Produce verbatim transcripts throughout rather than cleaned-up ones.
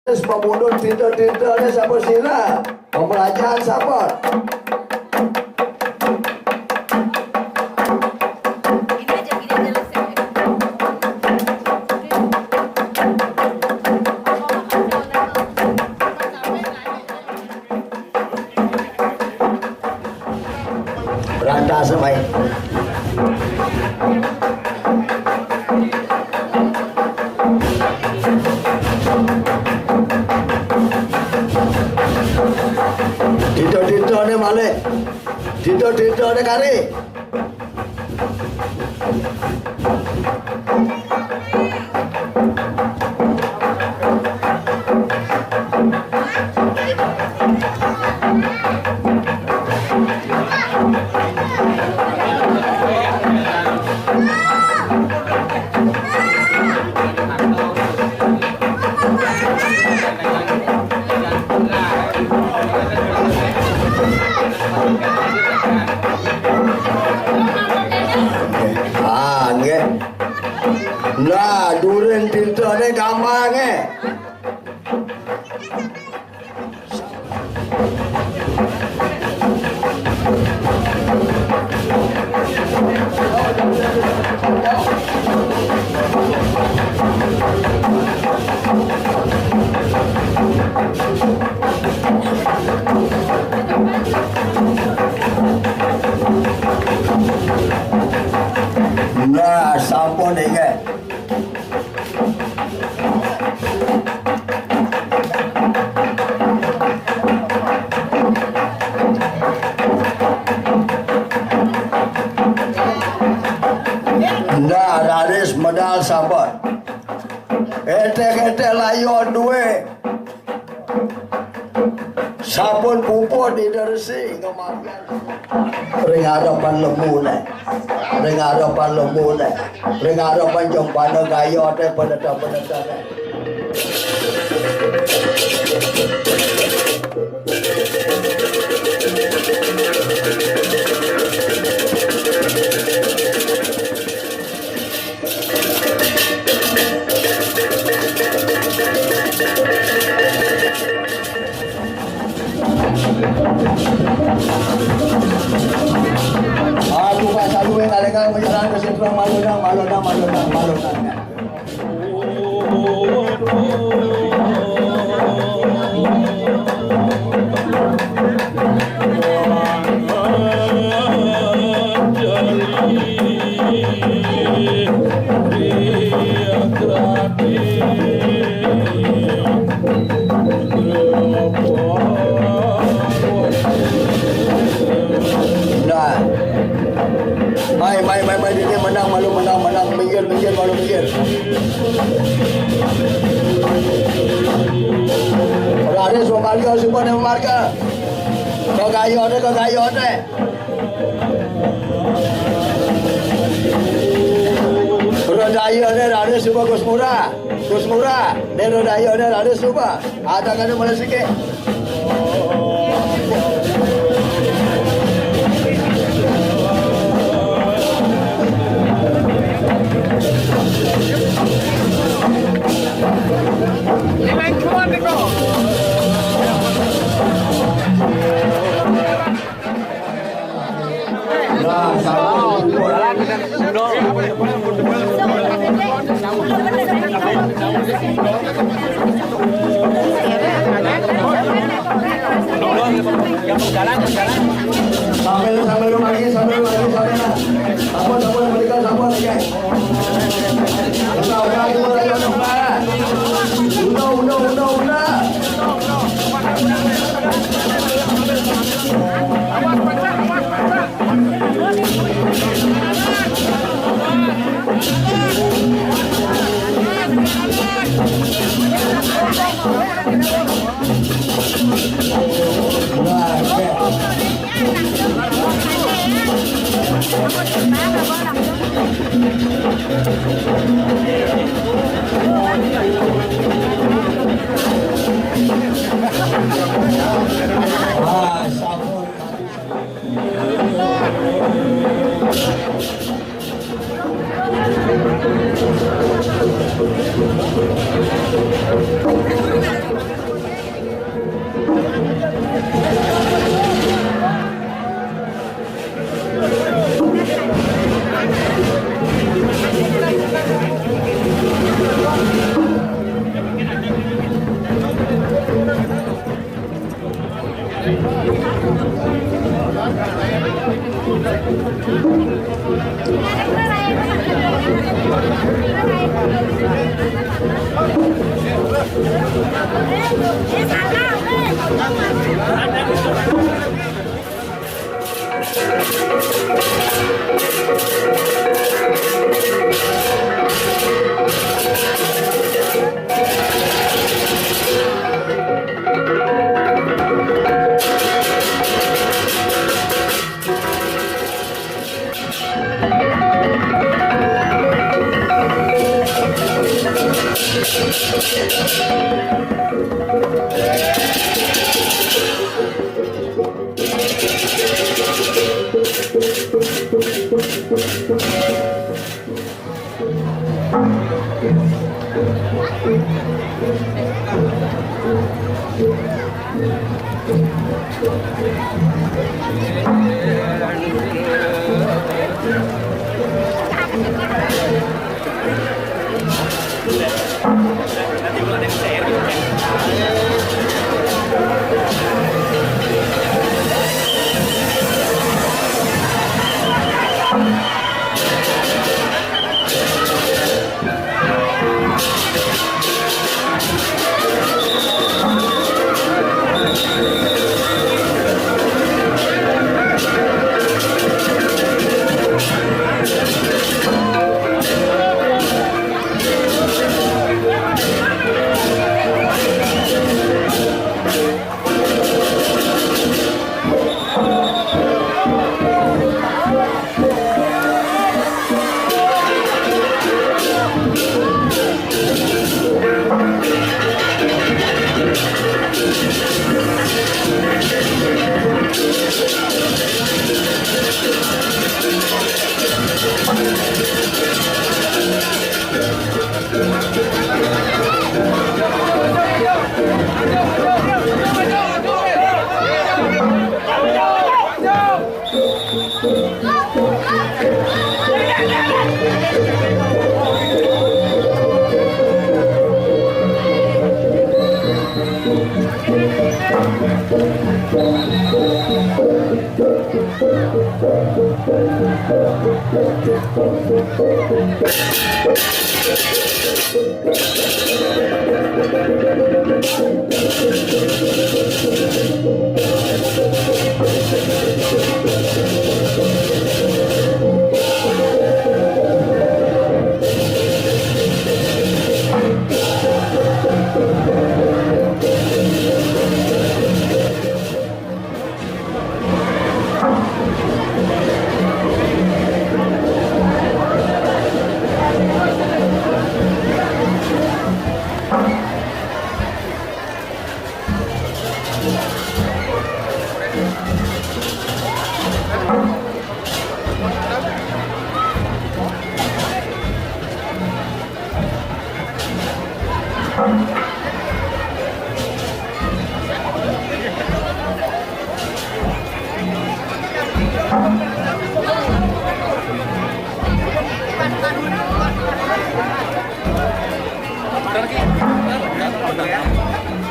Wis pemundhut tinta-tinta ne sapa sira? Pembelajaran sapa? Berantas bae. Dita-ditane malih. Dita-ditane kari. Ah, nggih. Nah, during dintane gampang, nggih. Nah, sampun nggih. Nah, raris medal sampun. Etek-etek layon duwe. Sampun puput Ida Resi ngamargiang. Ring arepan lemune. Ring arepan lemune. Ring arepan jeng panegayane, peneta-penetane. Aduh, Pak Saluwe, ngalengang menyerang ke sebelah malu dang, malu dang, malu dang, malu dang. Nah. Mai, mai, mai, mai, dini menang, malu menang, menang, minggir, minggir, malu minggir. Raris memarga, suba ne memarga. Kagayane, kagayane. Rodayane, raris suba Gus Murah. Gus Murah, ne rodayane, raris suba. Atangane mulai sikit. Sambil, sambil lagi, sambil lagi, sambil. Sampun, sampun, balikan, sampun, oke. Udah, udah, udah, udah, udah. Udah, udah, udah, udah.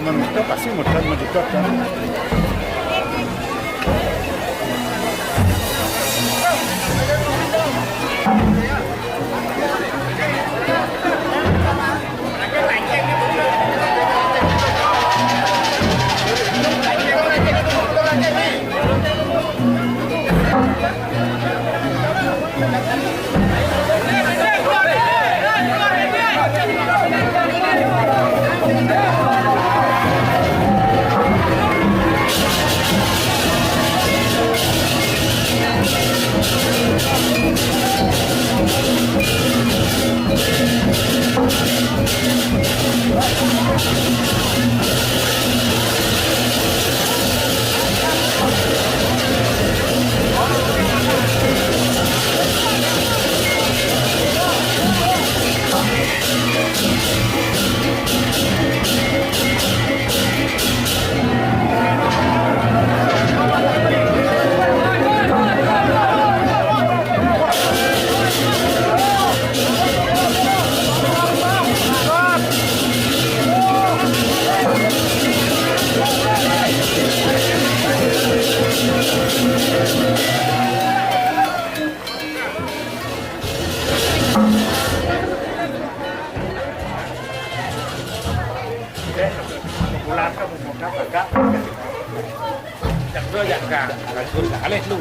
Menurut pasti modal mendekat kan. Bulan ka, buka, buka. Yang dua, yang ka. Alih lu.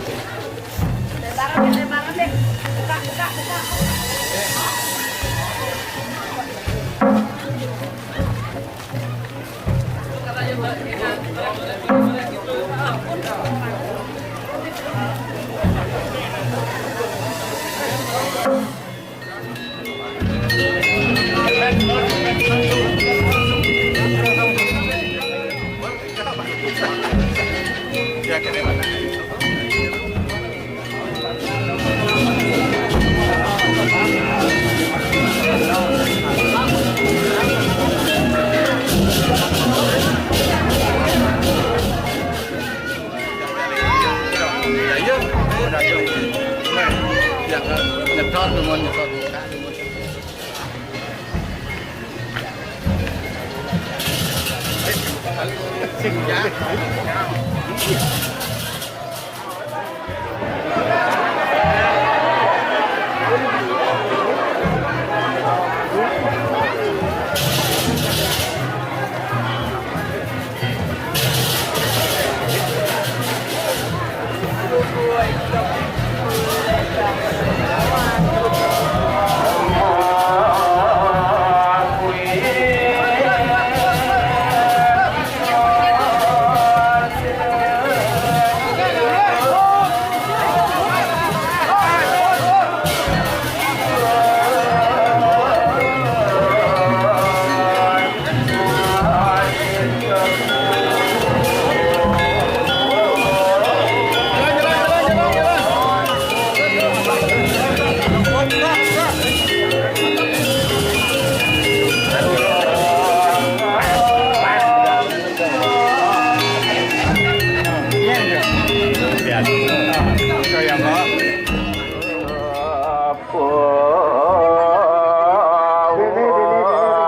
Dini, dini, dini, dini,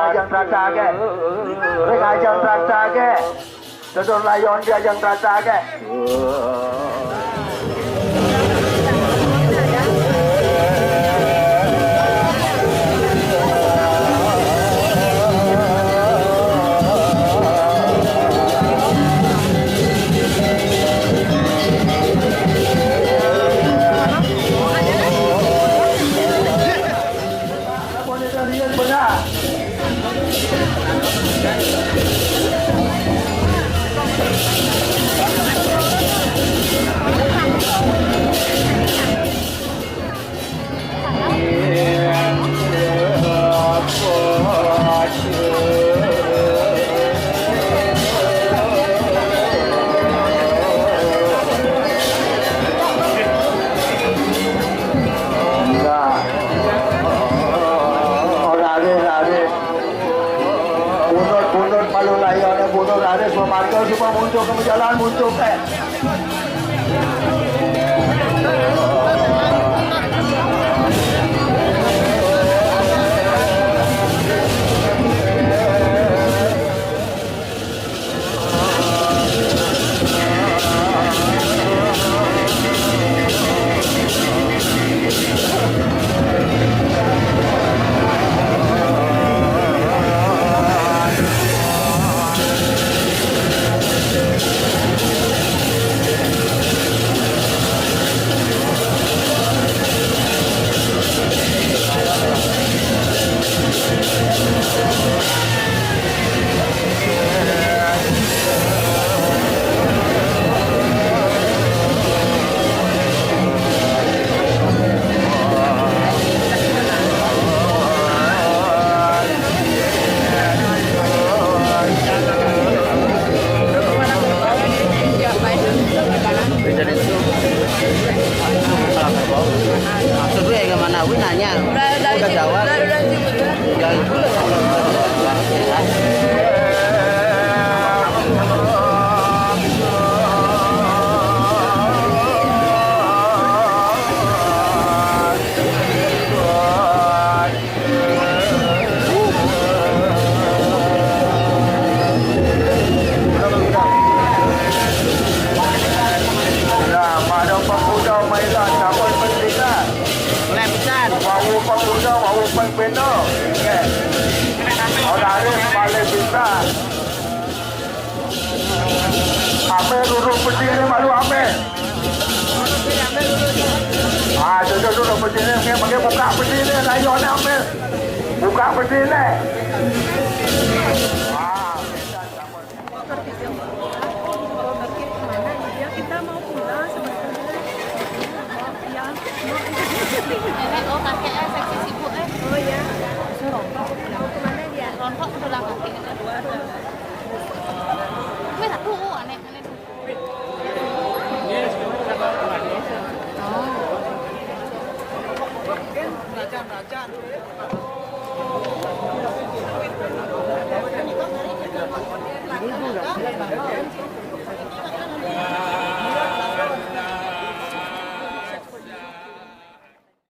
ajang trakta ke. Ring ajang trakta ke. Tutur layon di ajang trakta ke. Ora arep, ora arep. Bunut, bunut, malu layone bunut, arep sumarga, cuma muncul ke jalan, muncul ke. Oke, buka peti ni, rayo ni ambil. Buka peti ni. Wah. Kita mau pulang sebetulnya. Ya. Nenek, oh, kakek, eh, seksi sibuk, eh. Oh, ya. Mau kemana dia? Rontok pulang, kakek.